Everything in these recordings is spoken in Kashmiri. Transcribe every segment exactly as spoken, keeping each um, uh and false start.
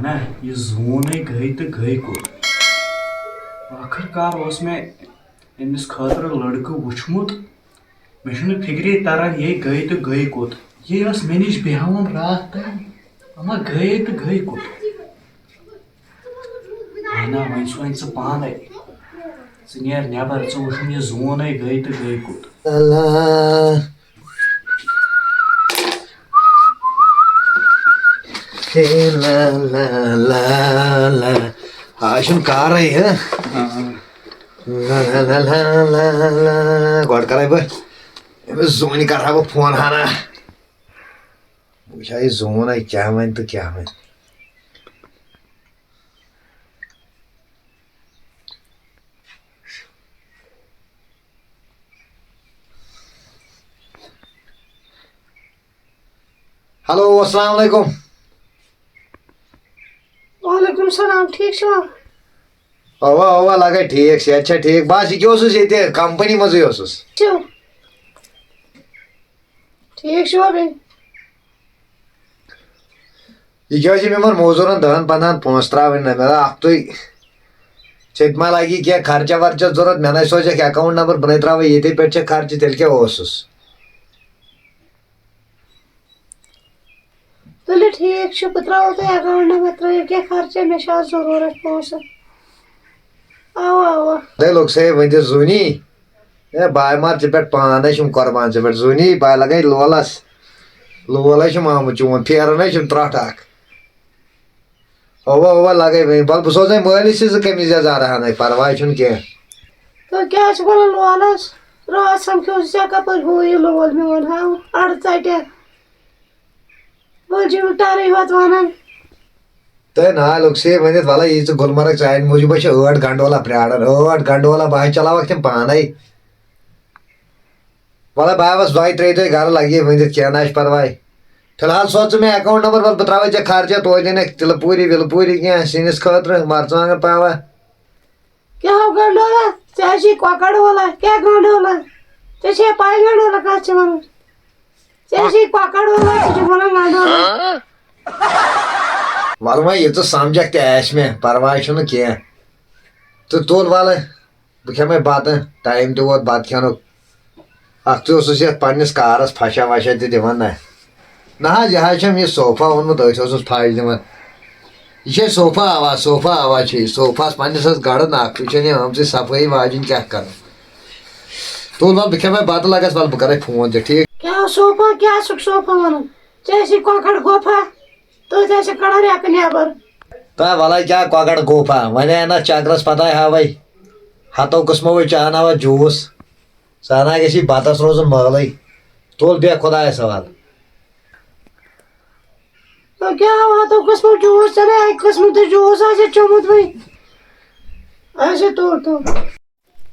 نہ، یہِ زوٗن ہے گٔے تہٕ گٔے کوٚت؟ ٲخٕر کار اوس مےٚ أمِس خٲطرٕ لٔڑکہٕ وُچھمُت۔ مےٚ چھُنہٕ فِکرے تران، یہِ گٔے تہٕ گٔے کوٚت؟ یہِ ٲس مےٚ نِش بیٚہوان راتھ تام، اما گٔے تہٕ گٔے کوٚت؟ اہنا، وۄنۍ چھُ وۄنۍ ژٕ پانے۔ ژٕ نیر نٮ۪بر، ژٕ وٕچھُن یہِ زوٗن ہے گٔے تہٕ گٔے کوٚت۔ لا لا۔ ہے لا لا لا لا۔ آز چھُنہٕ کارٕے، ہہ؟ لا لا لا لا لا لا۔ گۄڈٕ کرے بہٕ أمِس زوٗنہِ کرٕ ہا بہٕ فون ہنا۔ بہٕ وٕچھِ ہا یہِ زوٗن ہے کیٛاہ وَنہِ تہٕ کیٛاہ وَنہِ۔ ہیلو، السلام علیکم۔ وعلیکم السلام، ٹھیٖک چھِوا؟ اوا اوا، لگے ٹھیٖک، صحت چھا ٹھیٖک؟ بس یہِ کیٛاہ اوسُس ییٚتہِ کمپنی منٛزٕے اوسُس۔ چھِو؟ ٹھیٖک چھِوا بیٚیہِ؟ یہِ کیٛاہ چھِ یِمن موزوٗرن دَہن پنٛدہن پونٛسہٕ ترٛاوٕنۍ نہ؟ مےٚ دوٚپ اکھ تُے، ژےٚ تہِ ما لگی کینٛہہ خرچہ ورچہ ضروٗرت؟ مےٚ نَے سوزیکھ account number، بہٕ نَے ترٛاوَے ییٚتے پٮ۪ٹھ ژےٚ خرچہٕ، تیٚلہِ کیٛاہ اوسُس؟ تُلِو ٹھیٖک چھُ، بہٕ ترٛاوو تۄہہِ account number، ترٛٲیِو کینٛہہ خرچہ، مےٚ چھِ آز ضروٗرت پونٛسہٕ۔ اَوا اَوا۔ ہے لوٚگ سا یہِ ؤنِتھ زوٗنی؟ ہے بہٕ آے مار ژےٚ پٮ۪ٹھ پانَے چھُم قۄربان ژےٚ پٮ۪ٹھ زوٗنی، بہٕ آے لَگَے لولَس۔ لول ہے چھُم آمُت چون، پھیرَن ہے چھُم ترٛٹھ اَکھ۔ اَوا اَوا لَگَے وۄنۍ، وَلہٕ بہٕ سوزَے مٲلِس سۭتۍ زٕ قمیٖض یَزار ہَنَے، پَرواے چھُنہٕ کینٛہہ۔ تُہۍ کیٛاہ چھِو وَنان لولَس؟ راتھ سَمکھیوس ژےٚ کَپٲرۍ ہوٗ یہِ لول میون ہاو اَڑٕ ژَٹہِ۔ وۄنۍ چھِ یِم ٹَرٕے یوت وَنان۔ تہٕ نہ لوٚگ سے ؤنِتھ، وَلہٕ یہِ ژٕ گُلمرگ چانہِ موٗجوٗب چھِ ٲٹھ گنڈولا پرٛاران، ٲٹھ گنڈولا، بہٕ ہا چلاوَکھ تِم پانَے۔ وَلہٕ بہٕ آوَس دۄیہِ ترٛیٚیہِ دۄہہِ گَرٕ، لَگہِ ہے ؤنِتھ، کینٛہہ نہ چھُ پَرواے۔ فِلحال سوز ژٕ مےٚ account number، وَلہٕ بہٕ ترٛاوَے ژےٚ خرچہ، توتہِ اَنَکھ تِلہٕ پوٗری وِلہٕ پوٗری کینٛہہ سِنِس خٲطرٕ، مَرژٕوانٛگَن پاوا۔ کیٛاہ ہو گنڈولا؟ ژےٚ چھے کۄکَر وولا؟ کیٛاہ گنڈولا؟ ژےٚ چھے پَے گنڈولا کَتھ چھِ وَنان؟ ژےٚ چھے کۄکَر وولا، ژٕ چھُکھ وَنان گنڈولا۔ وَلہٕ وۄنۍ یہِ ژٕ سَمجھَکھ تہِ آسہِ مےٚ، پَرواے چھُنہٕ کینٛہہ۔ تہٕ تُل وَلہٕ، بہٕ کھٮ۪مَے بَتہٕ، time تہِ ووت بَتہٕ کھٮ۪نُک۔ اَکھتُے اوسُس یَتھ پنٛنِس کارَس پھَشا وَشا تہِ دِوان نہ۔ نہ حظ، یہِ حظ چھَم یہِ صوفہ اوٚنمُت، أتھۍ اوسُس پھَش دِوان۔ یہِ چھے صوفہ آواز، صوفہ آواز چھے یہِ۔ صوفہَس پنٛنِس حظ گَڑٕ نہ، اَکھتُے چھَنہٕ یہِ آمژٕے صفٲیی واجِنۍ کیٛاہ کَرٕ۔ تُل وَلہٕ، بہٕ کھٮ۪مَے بَتہٕ لَگَس، وَلہٕ بہٕ کَرَے فون ژےٚ، ٹھیٖک؟ کیٛاہ صوفہ، کیٛاہ چھُکھ صوفہ وَنان؟ ژےٚ ٲسی کۄکَر گۄپھا؟ تُہۍ تہِ ٲسِو کَڑان ریٚکہٕ نٮ۪بَر۔ تا وَلَے کیٛاہ کۄکَر گوٚو پا؟ وۄنۍ آے نہ چَکرَس پَتہٕ آے ہاوَے۔ ہَتو قٕسمو وۄنۍ چاناوان جوٗس۔ ژٕ اَنان گژھی بَتَس روزُن مٲلٕے۔ تُل بیٚہہ خۄدایَس حوالہٕ۔ تُہۍ کیٛاہ ہاوان ہَتو قٕسمو جوٗس؟ ژےٚ نَے اَکہِ قٕسمہٕ تہِ جوٗس آسہِ چوٚمُت وۄنۍ۔ اچھا، تُل، تُل۔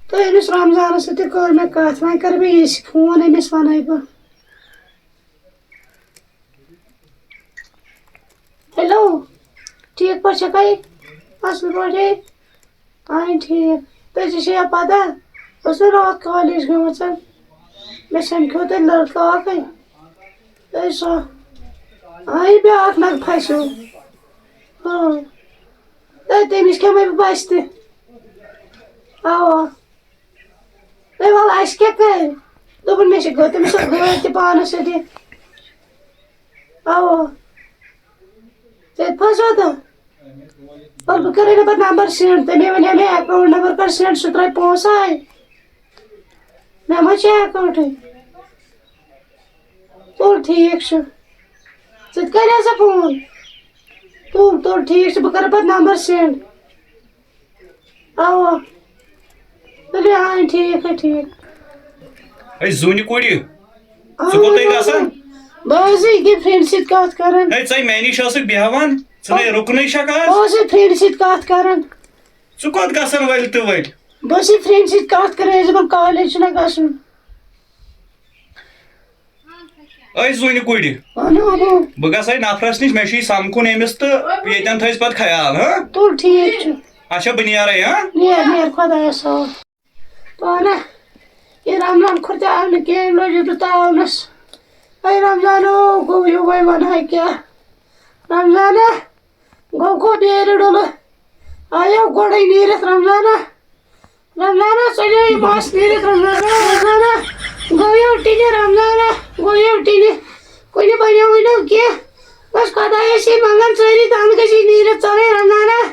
تہٕ أمِس رمضانَس سۭتۍ تہِ کٔر مےٚ کَتھ، وۄنۍ کَرٕ بہٕ ییٚسہِ فون، أمِس وَنَے بہٕ۔ ہیلو، ٹھیٖک پٲٹھۍ چھَکھَے؟ اَصٕل پٲٹھۍ ہے؟ اَہَن ٹھیٖک۔ تۄہہِ چھِ چھےٚ پَتہ، بہٕ ٲسٕس راتھ کالیج گٔمٕژ۔ مےٚ سَمکھیو تَتہِ لٔڑکہٕ اَکھَے۔ تہٕ سُہ، اَہَن بیٛاکھ نَکھ پھَسیو۔ ہاں۔ تہٕ تٔمِس کھٮ۪مَے بہٕ بَسہِ تہِ۔ اَوا۔ ہے وَلہٕ اَسہِ کیٛاہ کَرِ؟ دوٚپُن، مےٚ چھِ گٲ-، تٔمِس ٲس گٲڑۍ تہِ پانَس سۭتۍ۔ اَوا۔ ژےٚ تہِ پھَسو تہٕ؟ وَلہٕ بہٕ کَرے نہٕ پَتہٕ نمبر send، تٔمۍ وَنے مےٚ account number کَر send، سُہ ترٛاوِ پونٛسہٕ آے۔ مےٚ ما چھِ account-ٕے۔ تُل ٹھیٖک چھُ۔ ژٕ تہِ کَرِ ہا سا فون۔ تُل، تُل ٹھیٖک چھُ، بہٕ کَرٕ پَتہٕ نمبر send۔ اَوا۔ تُلِو، آ، ٹھیٖک ہے، ٹھیٖک۔ ہے زوٗنہِ کورِ، ژٕ کوٚت ہے گژھان؟ بہٕ حظ یہِ کہِ friend سۭتۍ کَتھ کَران۔ ہے، ژَے مےٚ نِش ٲسٕکھ بیٚہوان، ژٕ نے رُکنٕے چھَکھ آز۔ بہٕ اوسُس friend سۭتۍ کَتھ کَران۔ ژٕ کوٚت گژھان ؤلۍ تہٕ ؤلۍ؟ بہٕ اوسُس friend سۭتۍ کَتھ کَران، أسۍ دوٚپُن کالیج چھُنہ گژھُن۔ أے زوٗنہِ کُڑِ، وَنو، وَنو۔ بہٕ گژھٕ نفرس نِش، مےٚ چھُ یہِ سمکھُن أمِس تہٕ ییٚتٮ۪ن تھٲیزِ پتہٕ خیال، ہاں؟ تُل، ٹھیٖک چھُ۔ اچھا، بہٕ نیرے، ہاں؟ نیر، نیر، خۄدایَس حوال۔ پانہ، یہِ رمضان کھۄتہٕ تہِ آو نہٕ کِہیٖنۍ، لٔجِس بہٕ تاونس۔ اے رمضانو، گوٚو یہِ وۄنۍ وَنہٕ ہا کیٛاہ؟ رمضانہ، گوٚو نیرِ ڈُلہٕ۔ آیو گۄڈَے نیٖرِتھ رمضانا۔ رمضانا، ژٔلِو یہِ بس نیٖرِتھ رمضانا۔ رمضانا، گوٚو یو ٹِنہِ رمضانا، گوٚو یو ٹِنہِ۔ کُنہِ بنیووٕے نہٕ کینٛہہ۔ بس خۄدایَس چھِ منٛگان سٲری دنٛد گٔژھی نیٖرِتھ ژَلٕنۍ رمضانا۔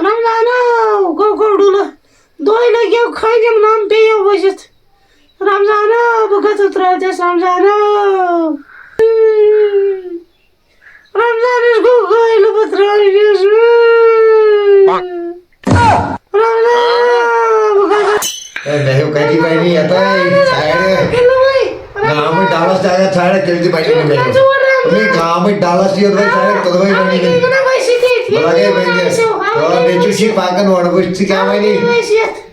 رمضانا، گوٚو گوٚو ڈُلہٕ۔ دۄہلہِ گیو خٲلِم نام پیٚیو ؤسِتھ۔ رمضانا، بہٕ کَتھ ترٛٲوتِس رمضانا۔ رمضانس گوٚو غٲلۍ بہٕ ترٛٲوِس۔ رمضان، بہٕ کَتھ اے، مےٚ ہیوٚک کَتہِ بَنہِ یَتھ، اے، ژھانٛڈ۔ گامٕچ ڈَلَس تہِ اگر ژھانٛڈَکھ، تیٚلہِ تہِ بَنہِ نہٕ مےٚ ہیوٚک۔ مےٚ گامٕچ ڈَلَس تہِ یوٚت وۄنۍ ژھانٛڈَکھ، توٚتام بَنہِ نہٕ مےٚ۔ بہٕ لَگَے ؤنِتھ۔ آ، بیٚیہِ چھُ شی پَکان اورٕ، وٕچھ ژٕ کیٛاہ وَنہِ۔